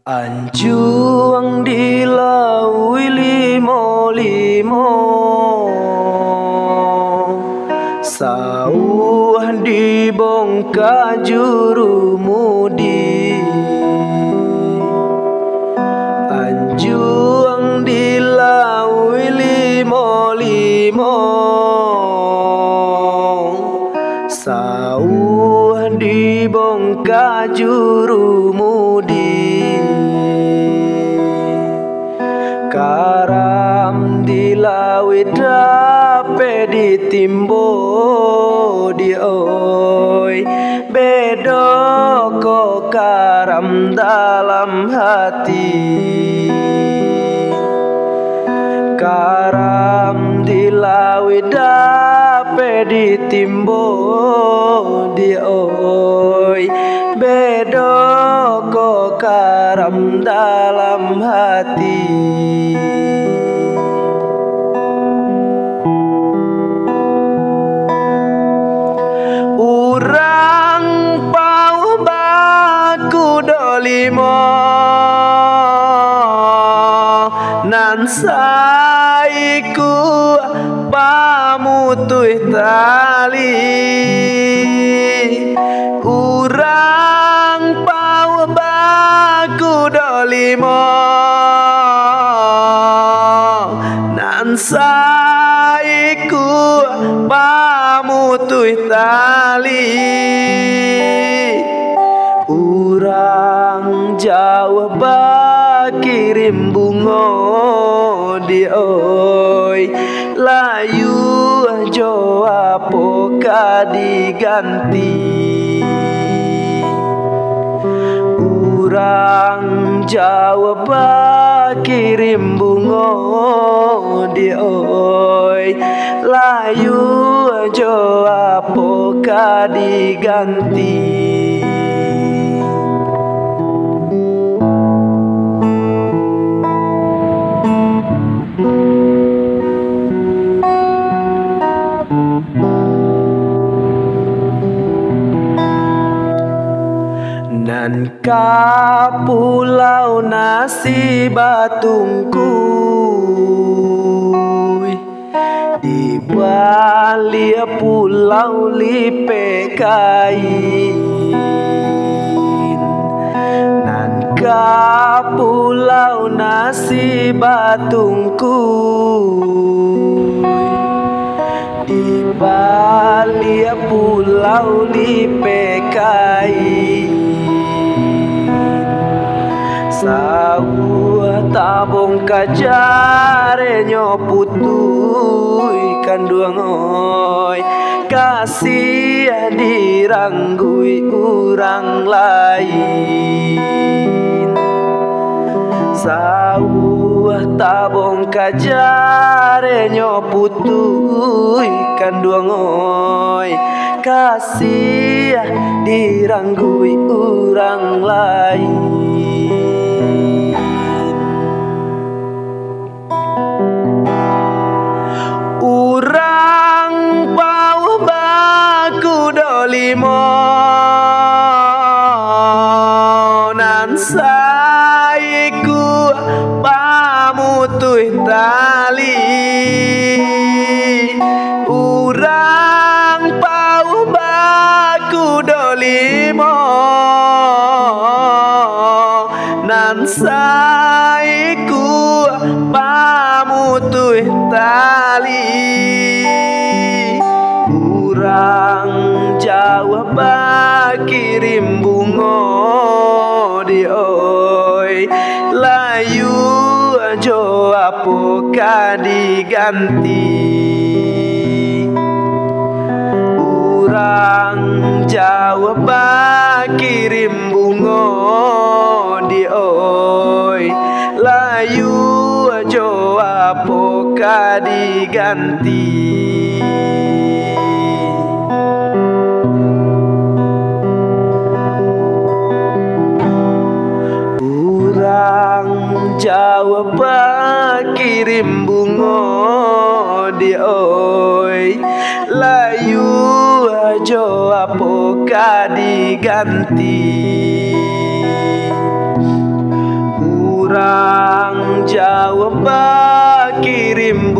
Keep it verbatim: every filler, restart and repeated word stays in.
Anjuang dilalui limo-limo, sauah dibongka jurumudi. Anjuang dilalui limo-limo, sauah dibongka jurumudi. Karam di lauik dapek ditimbo di oi, bedo ko karam dalam hati. Karam di lauik dapek ditimbo di oi, bedo ko karam dalam hati. Urang pauh bakudo limo, nan saikua pamutuih tali. Urang pauh bakudo limo, nan saikua pamutuih tali. Urang jauah bakirim bungo di oi, layua jo apo ka diganti. Urang jauah bakirim bungo di oi, layua jo apo ka diganti. Nan ka pulau nasi batungkuih, di baliak pulau lipek kain. Nan ka pulau nasi batungkuih, di baliak pulau lipek kain. Sauah tabongka jarenyo putuih kanduang oi, kasiah dirangguik urang lain. Sauah tabongka jarenyo putuih kanduang oi, kasiah dirangguik urang lain. Urang pauh bakudo limo, nan saikua pamutuih tali. Urang pauh bakudo limo, nan saikua pamutuih tali. Urang jauah bakirim bungo di oi, layua jo apo ka diganti. Urang jauah bakirim bungo di oi, layua jo apo ka diganti. Urang jauah bakirim bungo di oi, layua jo apo ka diganti. Urang jauah bakirim